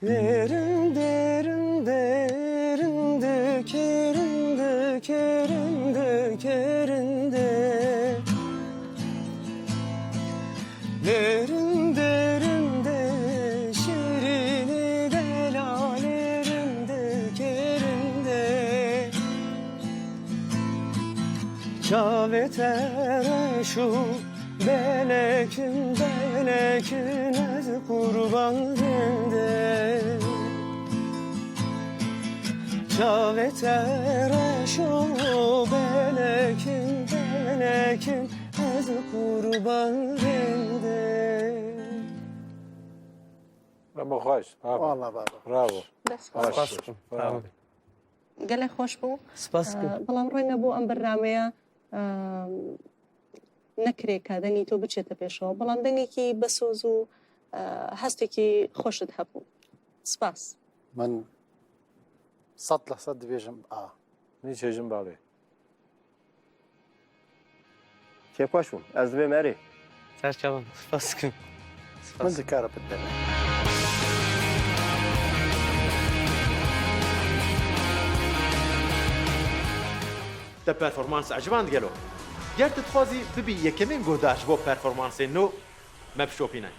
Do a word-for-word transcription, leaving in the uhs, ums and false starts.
Derinde, rinde, rinde, kerinde, kerinde, kerinde. Derinde, rinde, şirînî delale, rinde, kerinde. Çavê te reş û belekin, belekin ez qurban rinde. Çavê te reş û belekin, belekin ez qurban rinde. Ama xweş. Bravo. Vallahi bravo. Bravo. Bes. Baş. Spas dikim. Bravo. Tamam. Gelek xweş bû. Spas dikim. Ee, بەڵام ڕێ نەبوو ئەم بەرنامەیە، ئە، نەکرێ کە دەنگی تۆ بچێتە پێشەوە. بەڵام دەنگێکی بەسۆز و، ئە، هەستێکی خۆشت هەبوو. سپاس. من سەد لە سەد دەبێژم ئا. Min çêjin balê. Kêfxweş bûm. Ez divêm erê. Serçavan, spas dikim. Spas. Min dikare bidene. Te performans eciband gelo? Ger tu dixwazî bibî yekemîn guhdar ji bo performansên nû, me bişopîne.